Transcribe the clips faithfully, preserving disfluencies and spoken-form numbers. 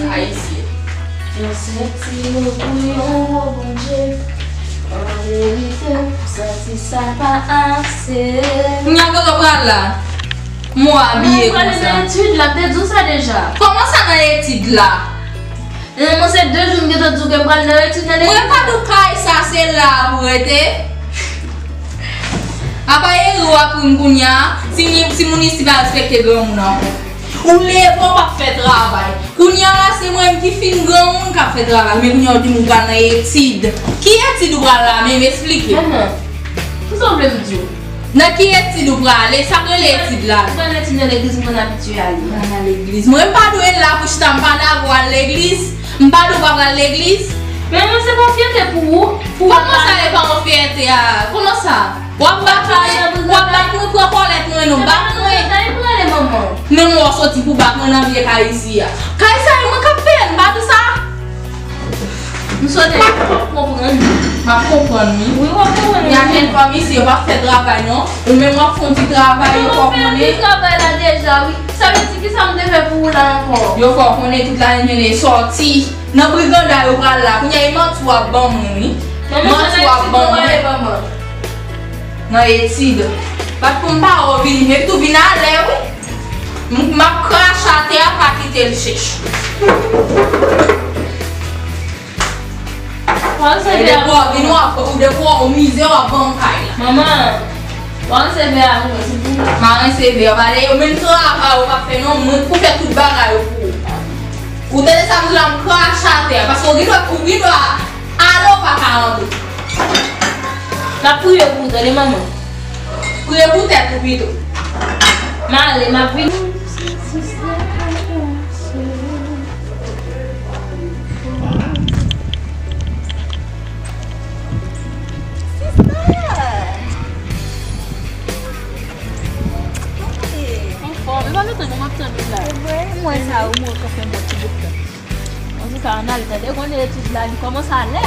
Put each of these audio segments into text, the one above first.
Mèsi. Yon sèl ti mo pou yon gwo Bondye. An verite, m santi sa pa ase. Kounya kote w pral la? Mwen abiye konsa. Mwen pral nan etid la, m te di w sa deja. Kòman sa nan etid la? E mwen se de jou m gentan di w ke m pral nan etid nan legliz. Mwen pa di w kay sa se la pou rete. Apa eri w ap ri m kounya, si, si moun isi pa respekte granmoun ankò. Ou leve w p ap fè travay. Kounya la se mwen menm ki fin granmoun k ap fè travay. Men kounya w di m ou pral nan etid. Ki etid ou pral la menm, esplike. Manman, kisa w vle m di w? Nan ki etid ou prale? Sa k rele etid la? Mwen nan etid nan legliz, mwen abitye ale. Mwen nan legliz. Mwen m pa dwe la pou chita, m pa dakò al legliz. M pa dwe pa pral legliz. Men mwen se yon fyète pou ou. Kòman sa e pa yon fyète a? Kòman sa? W ap bat mwen, w ap bat mwen, pran kòlèt mwen non, bat mwen. Menm w soti pou bat mwen nan vye kay isi a. Kay sa e mwen k ap peye l, m pa di sa. M sot, w ap konprann. M ap konprann wi. Wi, w ap konprann wi. Y a jèn fanm isi, yo p ap fè travay non. Ou menm w ap fè yon ti travay, yo fè w konnen. Mwen fè yon ti travay la deja wi. Sa vle di kisa m te fè pou ou la ankò? Yo fè w konnen tout lannen jounen soti. Nan briganda yo pral la. Kounya e manti w ap ban mwen wi. Manti w ap ban mwen. Nan etid. Bat pou m pa wè w vini, men tou vin alè wi. M, m ap krache atè a, pa kite l chèch. Depi w vin w ap, depi w mizè w ap ban m kay la. Manman, w al seve a mwen, silvouplè. M a rense vè, pale yo menm travay ou pa fè non, mwen pou fè tout bagay yo pou ou. Ou tande sa m di la, m krache atè a, paske ou gen dwa, ou gen dwa ale ou pa ka antre. M ap priye pou ou, tande manman. Priye pou tèt ou pito. M ale, m ap vini. Sista! Anfòm, e pa lontan non m ap tann ou la. Se vre, mwen sa ou mwen ka fè yon bon ti bout tan. Antouka, ann ale, tande, konnen etid la, li kòmanse alè.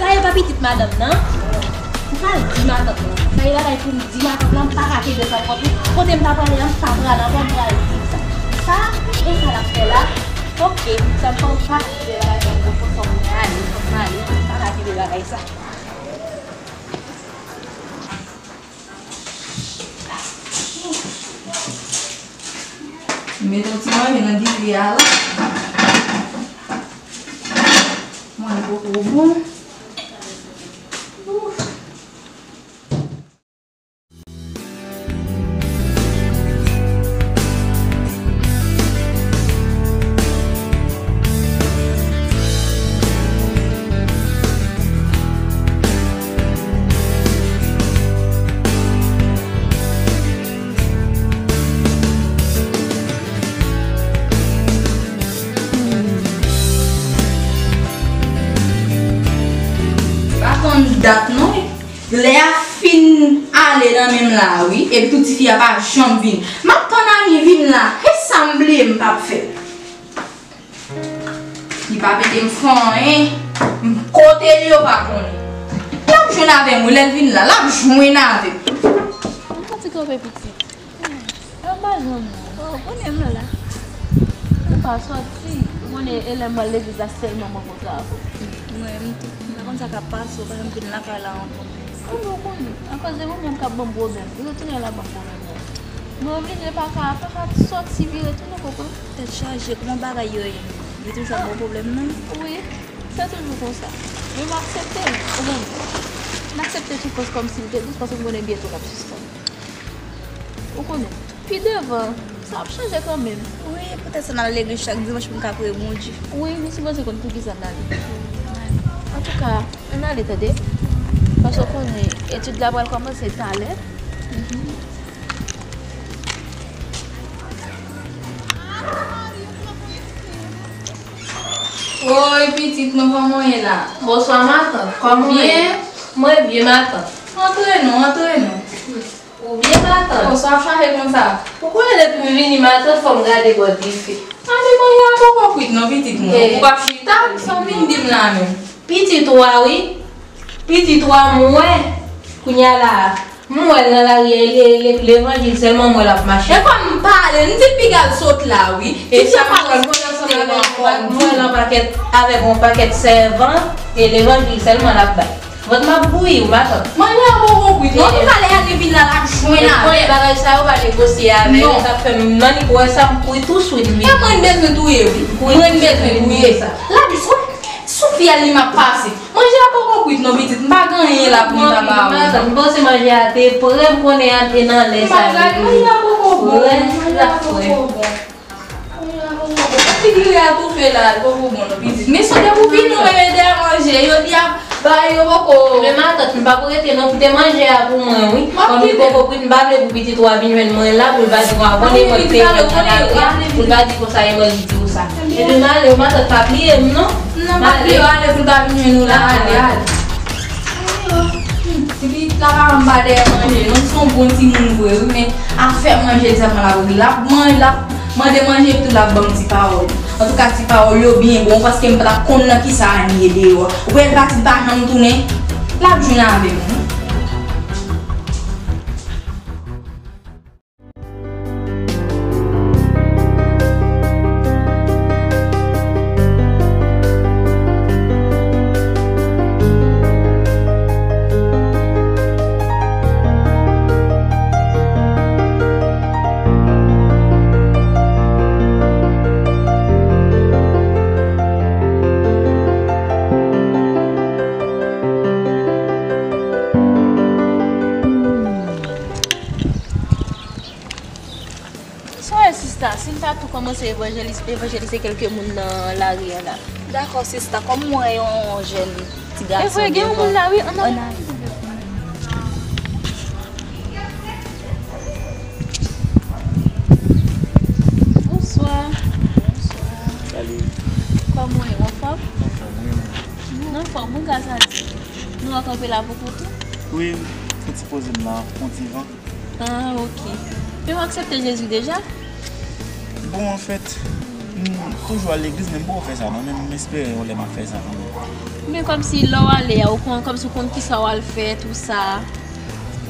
Sa e pa pitit madanm nan? M pral di matant lan. Sa e bagay pou m di matant lan, m pa ka kenbe sa pou mwen. Kote m ta prale a, m pa prale ankò, m pral di l sa. Sa, e sa l ap fè la? Oke, sa m pa ka kenbe bagay sa, fò m ale, fò m ale, m pa ka kenbe bagay sa. Met yon ti manje nan divin a la. Mwen poko bon. Ouf. Pa konn dat non. Lè a fin ale nan men m la wi, epi tou tifi a pa janm vin. M ap tann Ani vin la, e sa m bliye m p ap fè. Li pa pete m fè anyen. Kote l yo pa konnen. L ap jwenn avè m wi, lè l vin la, l ap jwenn avè m. Mwen santi kanpe pitit. Yo pa janm non. Oh, konnen m la. Ou pa soti. Ou konnen e lè m al legliz la sèlman mwen kontre avè w. Mwen menm tou. M pa konn sa k ap pase w, pa janm vin lakay la ankò. Kòman w konnen? Akoz e ou menm k ap ban m pwoblèm. Retounen al ap ban m pwoblèm non. Mwen oblije pa ka, pa ka soti vin retounen, w konprann? Tèt chaje, kòman bagay yo ye? Yo toujou ap ban w pwoblèm non? Wi, se toujou konsa. Men m aksepte l, ou konprann? M aksepte soufrans kòmsi l te dous, paske m konnen byento l ap sispann. Ou konnen, pi devan, sa ap chanje kanmenm. Wi, poutèt sa n al legliz chak dimanch pou n ka priye Bondye. Wi, nou sipoze konn poukisa n ale. Antouka, ann ale tande. Paske w konnen, etid la pral kòmanse talè. Woy, pitit mwen, kòman w ye la? Bonswa, matant. Kòman w ye? Byen. Mwen byen, matant. Antre non, antre non. Ou byen, matant? Sa w ap chache konsa? Ou konnen depi m vini matant fò m gade bò dife. Ane manje a poko kwit non pitit mwen. Ou p ap chita? Sa w vin di m la menm? Pitit ou a wi. Pitit ou a m wè. Kounye a la a. M wè l nan lari a, e le, le, levanjil sèlman m wè l ap mache. E kòm m pale, m di piga l sot la wi. E sa m wè l, m wè l ansanm avèk yon pakèt, m wè l an pakèt avèk yon pakèt sèvant, e levanjil sèlman l ap bay. Vant m ap bouyi w, matant. Manje a poko kwit non, tout talè a li vin la, l ap jwenn avè. Konnen bagay sa yo pa negosye avè l, sa fè m annik wè sa m kouri touswit vini. E mwen bezwen touye wi. Mwen bezwen touye sa. L ap jwenn. Sou fyèl li m ap pase. Manje a poko kwit non pitit, m pa gen anyen la pou m ta ba ou. Matant, m panse manje a te prè, m konnen a te nan lè sa li. Manje a poko bon, manje a poko bon. Manje a poko bon. Figire a toufe la, li poko bon non pitit. Men sonje pou vini ou menm ede a manje, yo di a bay yo poko. Men matant, m pa pou rete non, kite manje a pou mwen wi. Kòm li poko kwit, m pa vle pou pitit ou a vin jwenn mwen la, pou l pa di w a konnen mwen ki te jwenn nan lari a, pou l pa di konsa e mwen ki di w sa. Epi m ale, matant pa bliye m non. Non, pa bliye, ale pou l pa vin jwenn ou la, ale, ale. Epi la pa anba dèyè manje, non, se yon bon timoun vre, wi, men afè manje sèlman l ap ri. L ap manje, l ap mande manje, epi tou l ap ban m ti pawòl. Antouka, ti pawòl yo byen bon, paske m pa t ap konn nan kisa Ani ye deyò. Ou wè l pati, l pa janm tounen, l ap jwenn avè m, wi. Sa w wè sista, si n ta tou kòmanse evanjelize, evanjelize kèlke moun nan lari a la. Dakò sista, kòm mwen yon jèn ti gason. E vre, gen yon moun la wi, ann ale. Bonswa. Salut. Kòman w ye, w anfòm? Anfòm, wi. Nou anfòm, wi, gras a Dye. Nou an kanpe la pou kont ou? Wi, fè ti poze m la, yon ti van. Ah, ok. Men w aksepte Jezi deja? Bon, anfèt, m toujou al legliz, men m poko fè sa non, men m espere yon lè m ap fè sa kanmenm. Men kòmsi lè w ale a, ou konn, kòmsi w konn kisa w al fè, tou sa.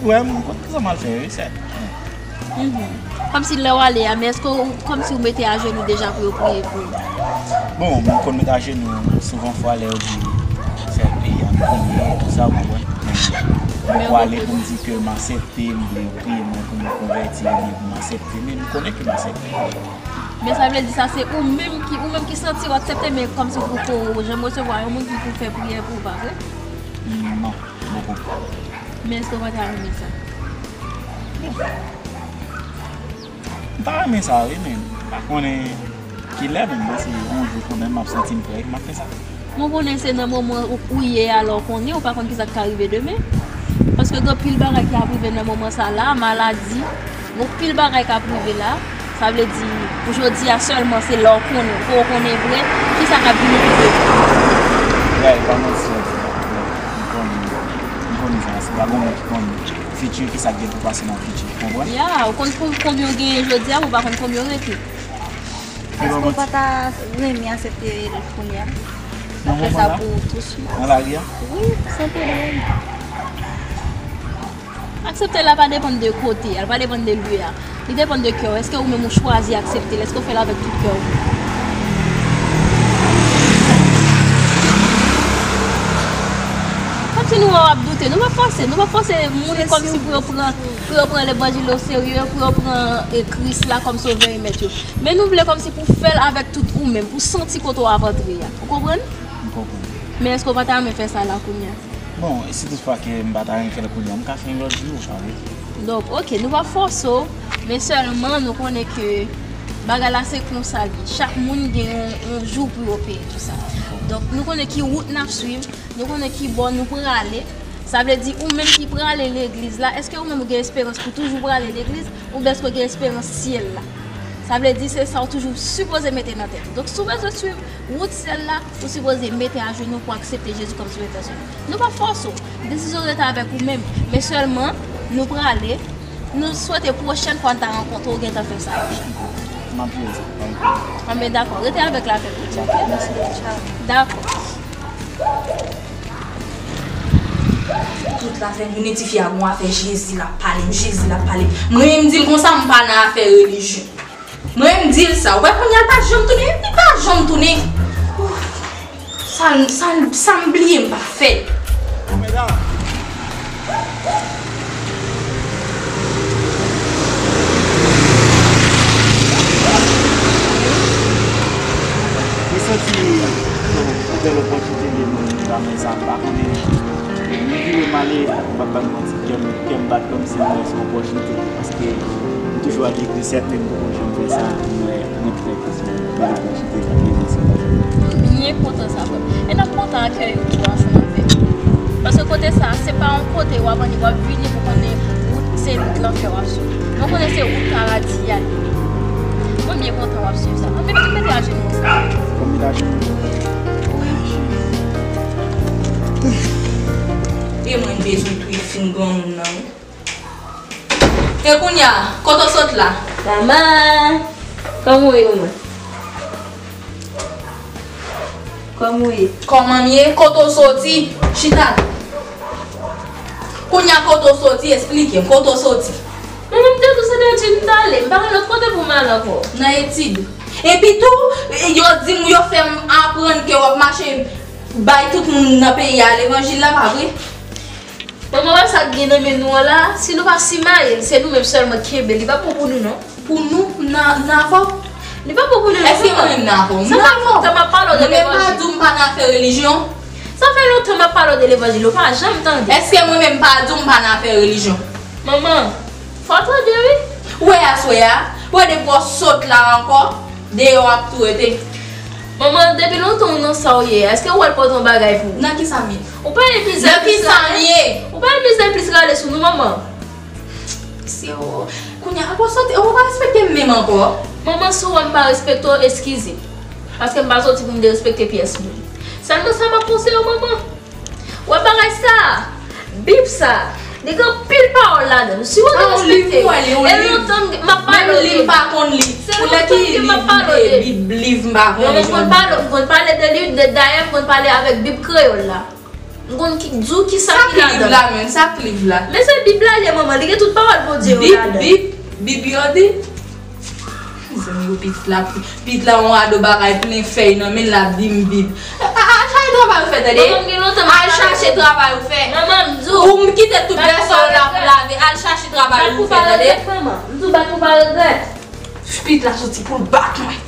Wi, m konn kisa m al fè, wi, sèt. Mhm. Kòmsi lè w ale a, men èske w, kòmsi w mete ajenou deja pou yo priye pou ou? Bon, m konn mete ajenou souvan fwa lè yo di sèt peyi a priye, tou sa, ou konprann. Men m poko ale pou m di ke m aksepte, m vle yo priye mwen pou m konvèti, ebyen pou m aksepte, men m konnen ke m aksepte. Men sa vle di sa se ou menm ki, ou menm ki santi w aksepte, men kòmsi ou poko janm resevwa yon moun ki pou fè priyè pou ou, pa vre? Non, m poko. Men èske w pa ta renmen sa? M ta renmen sa wi, men m pa konnen kilè, men m panse yon jou kanmenm m ap santi m prè, m ap fè sa. Mwen konnen se nan moman ou, ou ye a la w konnen, ou pa konn kisa k ka rive demen. Paske gen anpil bagay ki ap rive nan moman sa la, maladi, gen anpil bagay k ap rive la. Sa vle di, pou jodi a sèlman se la w konnen, pou w konnen vre, kisa k ap vini pi devan. Bagay pa manti w di la. M konnen, m konnen sa, se pa gen moun ki konn fiti, kisa k gen pou pase nan fiti, ou konprann? Ya, ou konn pou, konbyen w genyen jodi a, ou pa konn konbyen w rete. Èske w pa ta renmen aksepte l kounye a? Nan moman sa la? Fè sa pou ou tou swit. Nan lari a? Wi, san pwoblèm. Aksepte la pa depann de kote a, l pa depann de lye a. Li depann de kè w. Èske ou menm ou chwazi aksepte l? Èske w fè l avèk tout kè w? Kòmsi nou wè w ap doute, nou pa fòse, nou pa fòse moun kòmsi pou yo pran, pou yo pran levanjil oserye, pou yo pran, e, Kris la kòm Sovè e Mèt yo. Men nou vle kòmsi pou w fè l avèk tout ou menm, pou w santi kote w ap antre a. Ou konprann? M konprann. Men èske w pa ta renmen fè sa la kounye a? Bon, e si toutfwa ke m pa ta renmen fè l kounye a, m ka fè l yon lòt jou, pa vre? Donk, oke, nou pa fòse w, men sèlman nou konnen ke bagay la se konsa l ye. Chak moun gen yon, yon jou pou yo peye tou sa. Donk, nou konnen ki wout n ap swiv, nou konnen ki bò nou prale. Sa vle di, ou menm ki prale legliz la, èske ou menm ou gen esperans pou toujou prale legliz, oubyen èske w gen esperans syèl la? Sa vle di, se sa w toujou sipoze mete nan tèt ou. Donk, si w bezwen swiv wout syèl la, ou sipoze mete ajenou pou aksepte Jezi kòm Sovè pèsonèl. Nou pa fòse w. Desizyon rete avèk ou menm. Men sèlman, nou prale, Nou swete pwochèn fwa n ta rankontre w gentan fè sa. M ap jere sa. Anben, dakò. Rete avèk lapè Bondye, oke? Dakò. Tout lafènjounen, tifi a gon afè Jezi l ap pale m, Jezi l ap pale m. Mwen menm m di l konsa, m pa nan afè relijyon. Mwen menm m di l sa. Ou wè kounye a l pa janm tounen, li pa janm tounen. Sa, sa, sa m bliye m pa fè. Medam. Li santi yon bèl opòtinite li menm li pa fè sa, m pa konnen. Li vire m ale, m p ap ba n manti, kè m, kè m bat kòmsi m wè se yon opòtinite. Paske m toujou ap egzije, men m poko janm fè sa, m wè mwen trè kite, bèl opòtinite ki prezante sou lavi m. M byen kontan sa, frè m. E n ap kontan akèyi w tou ansanm avè nou. Paske kote sa, se pa yon kote w ap annik, w ap vini pou konnen wout se wout lanfè w ap swiv. Mwen konnen se wout paradi a li ye. Mwen byen kontan w ap swiv sa. Anben, mete ajenou ansanm. Fò m mete ajenou. E mwen bezwen touye fin granmoun nan, wi. E kounye a, kote w sot la? Mama! Kòman w ye, manman? Kòman w ye? Kòman m ye? Kote w soti? Chita. Kounye a, kote w soti? Esplike m. Kote w soti? Manman, m te di w se nan etid m t ale. M pa gen lòt kote pou m al ankò. Nan etid? Epi tou, yo di m, yo fè m aprann ke w ap mache bay tout moun nan peyi a levanjil la, pa vre? Manman, wè sa k gen nan men nou an la, si nou pa simaye l, se nou menm sèlman k kenbe l, li p ap bon pou nou non. Pou nou, nan, nan avè w? Li p ap bon pou nou non, manman. Èske mwen menm nan avè w? Sa fè lontan m ap pale w de levanjil. Mwen menm pa di w m pa nan afè relijyon. Sa fè lontan m ap pale w de levanjil, ou pa janm tande. Èske mwen menm pa di w m pa nan afè relijyon? Manman, fò w tande wi. Ou wè aswè a, wè depi w sot la ankò, deyò w ap tou rete. Manman, depi lontan w nan sa w ye a, èske w wè l pote yon bagay pou ou? Nan kisa m ye? Ou pa gen mizè plis rale? Nan kisa m ye? Ou pa gen mizè plis rale sou nou, manman? Se ou. Kounye a, ou pa soti, ou pa respekte m menm ankò. Manman, si w wè m pa respekte w, eskize. Paske m pa soti pou m derespekte pyès moun. Sèlman sa m ap konseye w, manman. Wè bagay sa a, Bib sa a, li gen anpil pawòl ladan l. Si w te respekte l, e lontan m ap pale w de li. Menm li m pa konn li. Se lontan m ap pale w de li. Bib, liv m pa konnen. Non, m konn pale, m konn pale de li, de, dayè m konn pale avèk Bib kreyòl la. M konn ki, di w kisa ki ladan l. Sa ki liv la menm? Sa ki liv la? Men se Bib la li ye, manman, li gen tout pawòl Bondye yo ladan l. Bib, Bib, Bib yo di. Mezanmi, yo pitit la, pitit la yon ado bagay plen fèy nan men l, l ap di m Bib. A, a, al chache travay ou fè, tande? Manman, m gen lontan m ap pale de Bib. Al chache travay ou fè. Manman, m di w. Ou m kite tout vèsè w la pou lave. Al chache travay ou fè, tande? Bat pou pa regrèt, manman. M di w bat pou pa regrèt. Pitit la soti pou l bat mwen.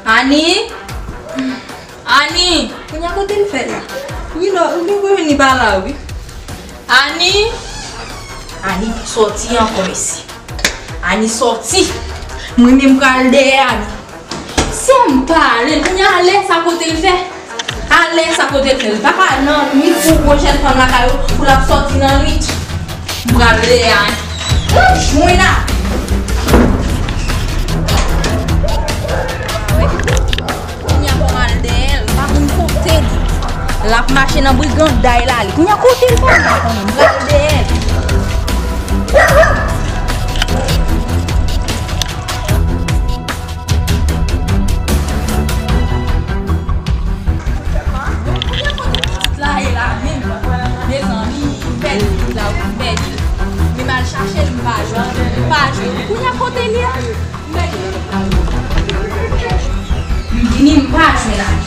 Ani! Ani! Kounye a kote l fè la? Wi, lò, ou gen pou vini pa la, wi. Ani! Ani sòti ankò, mesye. Ani sòti. Mwen menm pral dèyè Ani. Si m pa ale, kounye a lè sa kote l fè? Alè sa kote l fè? Li pa ka nan nwit pou pwochèn fanm lakay ou, pou l ap sòti nan nwit. M pral lè a. Ou jwenn a. Kounye a fò m al dèyè l, m pa konn kote li. L ap mache nan briganday la, li. Kounye a kote l fè? M pa konnen, m pral dèyè l. Bon, kounye a kote pitit la ye la menm? Mezanmi, m pèdi pitit la wi, m pèdi l. Men m al chache l, m pa jwenn, m pa jwenn. Kounye a kote l ye? M pèdi l. M vini, m pa jwenn Ani.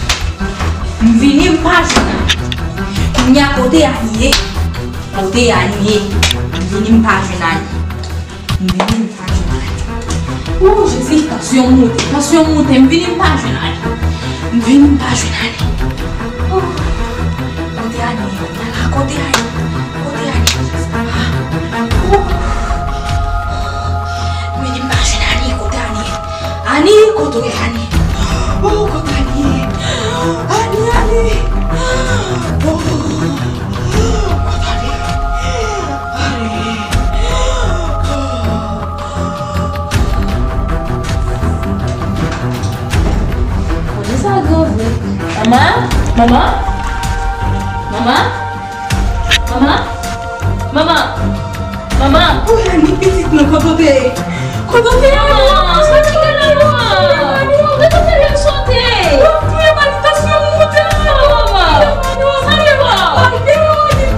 M vini, m pa jwenn Ani. Kounye a kote Ani ye? Kote Ani ye? M vini, m pa jwenn Ani. M vini, m pa jwenn Ani. O Jezi, tansyon m moute, tansyon m moute. M vini, m pa jwenn Ani. M vini, m pa jwenn Ani. O, kote Ani ye? Ala, kote Ani? Kote Ani? Jezi, papa. O, m vini, m pa jwenn Ani. Kote Ani ye? Ani, kote w ye, Ani? O, kote Ani ye? Ani, Ani. O, kote Ani ye? Ani. Kote sa gran vre? Manman? Manman? Manman? Manman? Manman? Manman? Ou Ani pitit mwen, kote w te ye? Kote w te ye? Manman, sa ki gen la, manman? Kote w te ye, sa w te ye? W ap touye m, Ani, tansyon m moute. Manman, sa ki la? Ani,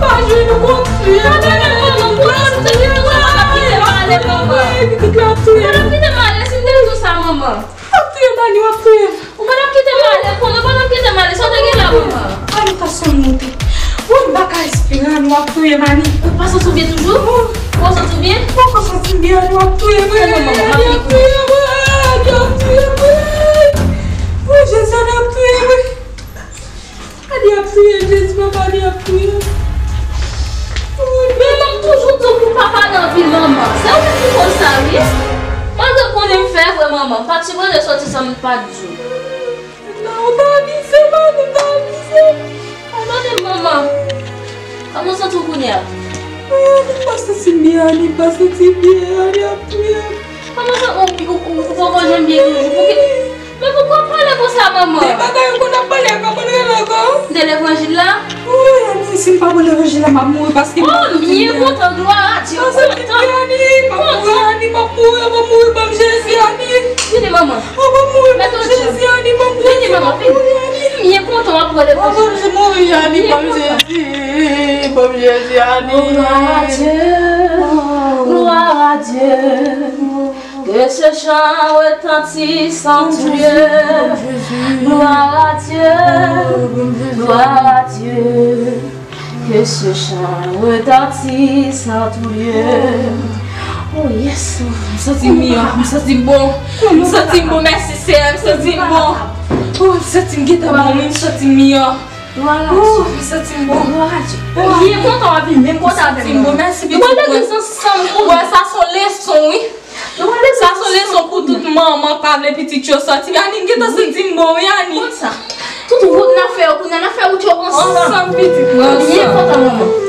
pa jwenn ou, w ap touye m. Sa ki gen la, manman? Kote w te ye? Manman, kite m ale, manman. Pitit la ap touye m. Manman, kite m ale, si m te di w sa, manman. W ap touye m, Ani, w ap touye m. Ou pa t ap kite m ale, konnen w pa t ap kite m ale, sa w te gen la, manman? Ani, tansyon m moute. Woy, m pa ka respire, Ani, w ap touye m, Ani. Ou pa santi w byen toujou? Ou pa santi w byen? Mwen pa santi m byen, Ani, w ap touye m, wi. Ani, w ap touye m, wi. Ani, w ap touye m, wi. Woy, Jezi, Ani, w ap touye m, wi. Ani ap touye m, Jezi, papa, Ani ap touye m. Men m ap toujou di w pou w pa pale anpil, manman. Se ou menm ki koz sa, wi. Malgre m konnen m fè vre, manman, m pa t sipoze soti san m pa t di w. Non, ou pa abize m, Ani, ou pa abize m. Padone m, manman. Kòman w santi w kounye a? Ah, m pa santi m byen, Ani, m pa santi m byen, Ani ap touye m. Kòman sa, ou, ou, ou, ou poko janm byen toujou? Pouki, men poukò w ap pale konsa, manman? De bagay ou konn ap pale a ka konn rele ankò. De levanjil la? Wi, Ani, si m pa pran levanjil la, m ap mouri paske m pa santi m byen. Oh, m byen kontan, glwa a Dye, m kontan. M pa santi m byen, Ani, m ap mouri, Ani, m ap mouri, m ap mouri, ban m Jezi, Ani. Vini, manman. Oh, m ap mouri, ban m Jezi, Ani, ban m Jezi, m ap mouri, Ani. Vini, manman, vini. M byen kontan w ap pran levanjil la. Oh, m ap mouri, Ani, ban m Jezi, ban m Jezi, Ani. Gloire à Dieu, gloire à Dieu. Que ce chant retentisse en tous lieux. Gloire à Dieu, gloire à Dieu. Que ce chant retentisse en tous lieux. Oh yes, m santi m miyò, m santi m bon. M santi m bon, mèsi Seyè, m santi m bon. Oh, m santi m gentan bon, wi, m santi m miyò. Oh, m santi m bon. M byen kontan w ap vin menm kontan avè m. M santi m bon, mèsi pitit mwen. Ou wè sa se yon leson, wi. Sa se yon leson pou tout manman k pa vle pitit yo sòti. Ani, m gentan santi m bon, wi, Ani. Konn sa. Tout wout n ap fè yo, kounye a n ap fè wout yo ansanm. Ansanm, pitit mwen, ansanm. M byen kontan, manman.